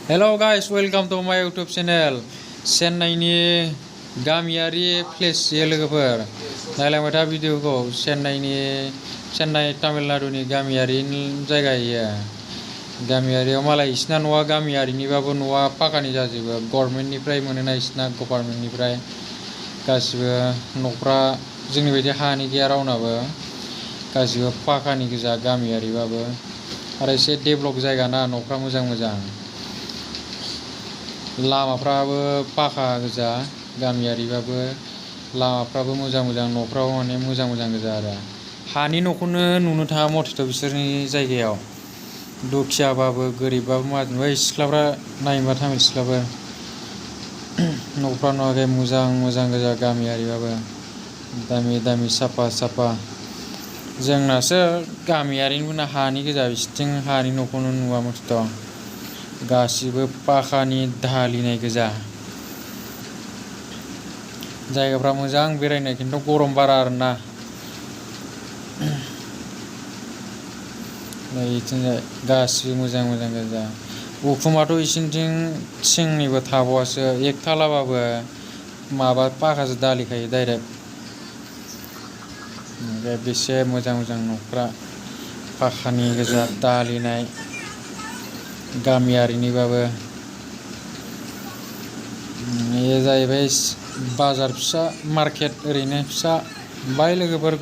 Hello guys, welcome to my YouTube channel. चेन्नाइनि गामियारि place लोगोफोर नायलांबाय था भिडिअखौ चेन्नाइ तामिलनाडुनि गामियारि जायगा गामियारियाव मालाय इसिना न'आ गामियारिनिबाबो न'आ पाकानि जाजोबो गभर्नमेन्टनिफ्राय मोनोना इसिना गभर्नमेन्टनिफ्राय गासिबो न'फ्रा जोंनि बायदि हानि गैया रावनाबो गासिबो पाकानि गोजा गामियारिबाबो आरो एसे डेभलप जायगा ना न'फ्रा मोजां लामाफ्राबो पाका गोजा गामियारिबाबो लामाफ्राबो मोजां न'फ्राबो माने मोजां गोजा आरो हानि न'खौनो नुनो थाङा मथेथ' बिसोरनि जायगायाव दुखियाबाबो गोरिबबाबो माहाजोन बै सिख्लाफ्रा नायनोबा तामिल सिख्लाफोर न'फ्रा नुवाखै मोजां गोजा गामियारिबाबो दामि साफा जोंनासो गामियारिनिबो हानि गोजा बिसोरथिं हानि न'खौनो नुवा मथेथ' गासिबो पाकानि धालिनाय गोजा जायगाफ्रा मोजां बेरायनो खिन्थु गरम बारा आरोना बिथिंजाय गासिबो मोजां गोजा उखुमाथ' इसिनिथिं थिंनिबो थाबावासो एकथालाबाबो माबा पाकासो दालिखायो डाइरेक्ट ओमफ्राय बेसे मोजां न'फ्रा पाकानि गोजा दालिनाय गामियारिनिबाबो बेयो जाहैबाय बाजार फिसा मार्केट ओरैनो फिसा बाय लोगोफोर